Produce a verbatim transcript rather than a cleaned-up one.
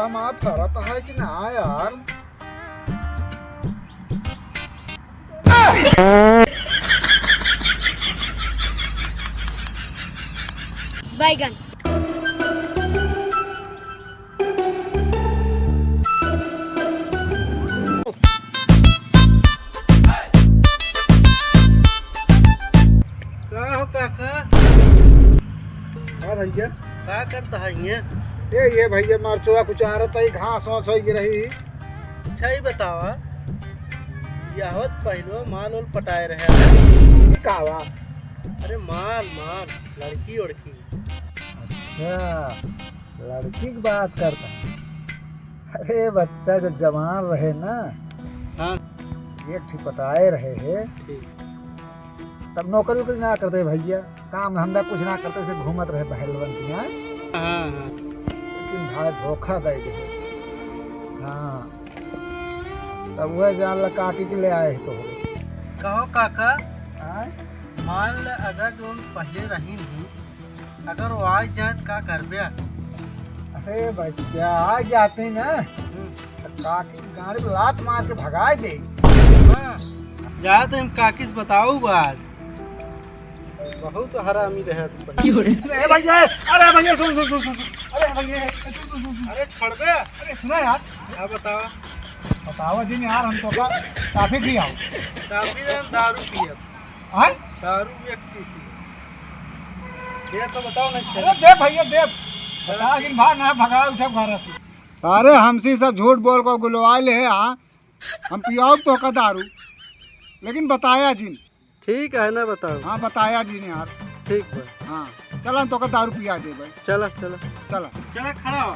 माँ फरत है कि ना यार? बैगन। का हो काका? हाँ भैया। का करता है ये? ए, ये भैया मरचुआ कुचारत है, घास वास होइ गिरही। अच्छा ही बतावा, यहवत पहलवा माल ओल पटाए रहे। ई का बा? अरे माल, माल, लड़की उड़की। अच्छा, लड़की की बात करता है। अरे बच्चा जब जवान रहे ना, हाँ। एक ठी पटाए रहे है। ठीक। तब नौकरी वोकरी ना करते भैया, काम धंधा कुछ ना करते, से घूमत रहे बहलवन के यहाँ। हाँ, हाँ। लेकिन भाई धोखा दे दे। हाँ। तब वह जान ला काकी के ले आए है तो। कहो काका, हाँ? मान ल अगर जोन पहले रही नहीं, अगर वो आ जाए त का करबे? अरे बच्चा, आ जाते ना, हम्म। तो काकी के गाड़ी पे लात मार के भगाए दे। हाँ, जा तो हम काकी से बताऊ बात। बहुत हरामी रहे तू पहले। ए भैया, अरे भैया, सुन, सुन, सुन, सुन, सुन। अरे भैया, सुन, सुन, सुन, सुन। अरे छोड़बे? अरे सुना यार। हाँ, बतावा। बतावा जिन यार, हम तो का काफी पियाओ। काफी हम दारू पियब। आय? दारू एक शीशी। दे तो बताओ ना, अरे दे भैया, दे। बता जिन भाग ना भगा उठे घर से। अरे हमसे सब झूठ बोल को गुलवा ले है, हाँ? हम पियाओ तो का दारू, लेकिन बताया जिन। ठीक है ना, बताओ। हाँ, बताया जिन यार। ठीक बा। हाँ, चला तो का दारू पिया दे भाई। चला, चला। चला। चला, खड़ा हो।